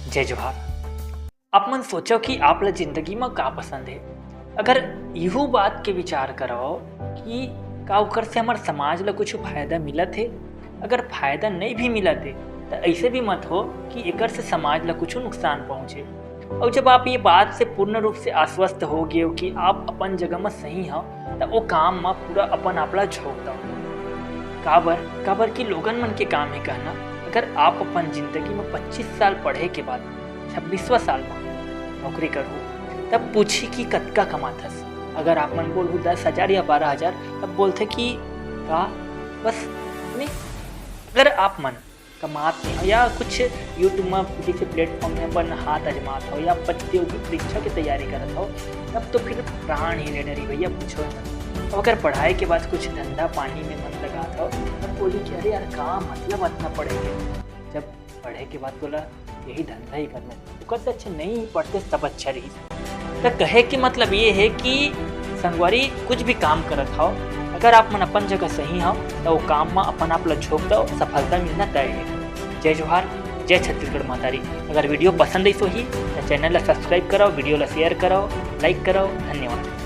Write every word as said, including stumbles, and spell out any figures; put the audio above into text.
जय जोहार। आप मन सोचव कि आप ला जिंदगी म का पसंद हे। अगर इहू बात के विचार करव कि का ओकर से हमर समाज ला कुछ फायदा मिलत हे, अगर फायदा नहीं भी मिलत हे, त ऐसे भी मत हो कि एकर से समाज ला कुछ नुकसान पहुंचे। और जब आप ये बात से पूर्ण रूप से आश्वस्त हो गए हो कि आप अपन जगह म सही हो, त वो काम म पूरा अपन आप ला झोंक दो। काबर, काबर कि लोगन मन के काम हे कहना, अगर आप अपन जिंदगी म पच्चीस साल पढ़े के बाद छब्बीसवाँ साल म नौकरी करहू, तब पूछी कि कतका कमाथस। अगर आप मन बोलहू दस हजार या बारह हजार, तब बोलथे कि का बस नहीं। अगर आप मन कमात नहीं हो या कुछ YouTube म किसी प्लेटफॉर्म में अपन हाथ आजमात हो या प्रतियोगी परीक्षा की तैयारी करत हो, तब तो फिर प्राण ही ले डरी भैया, पूछो ही मत। अब अगर पढ़ाई के बाद कुछ धंधा पानी में मन लगात हो, तब बोली कि अरे यार, का मतलब अतना पढ़े के, जब पढ़े के बाद बोला यही धंधा ही करना है, ओकर से अच्छा नहीं पढ़ते तब अच्छा रही। त कहे के मतलब ये है कि संगवारी, कुछ भी काम करत हो, अगर आप मन अपन जगह सही हो, त वो काम म अपन आप ला झोंक दो, सफलता मिलना तय है। जय जोहार, जय छत्तीसगढ़ महतारी। अगर वीडियो पसंद आई होही, त चैनल ला सब्सक्राइब करो, वीडियो ला शेयर करो, लाइक करो। धन्यवाद।